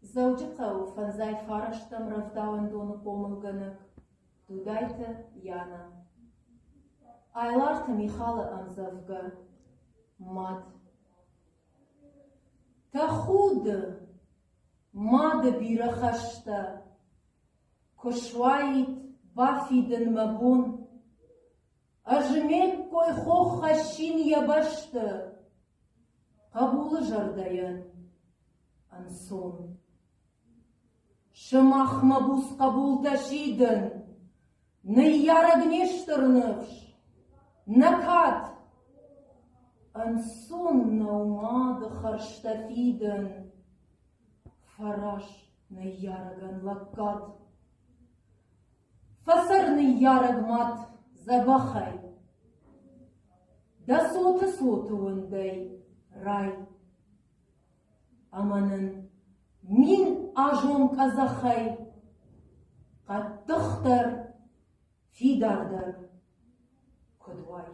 Дзӕуджыхъӕуы фӕндзай фарӕстӕм рӕвдауӕндоны хъомылгӕнӕг Дудайты Янӕ. Айларты Михалы ӕмдзӕвгӕ «Мад». Тӕхуды, мады бирӕ хӕстӕ, Куы суаид бафидын мӕ бон, Ӕз ме ккой хох хӕссин йӕ бӕсты, Хъӕбулы зӕрдӕйӕн ӕнцон. Сымахмӕ буц хъӕбултӕ сидын, Ныййарӕг не стыр ныфс, нӕ кад. Ӕнцон нӕу мады хӕрзтӕ фидын, Фӕраз ныййарӕгӕн лӕггад. Фӕцӕр ныййарӕг мад дзӕбӕхӕй, Дӕ цоты цоты уындӕй рай. Ӕмӕ нын миназон къӕдзӕхӕй Хъӕддыхдӕр, фидардӕр куыд уай.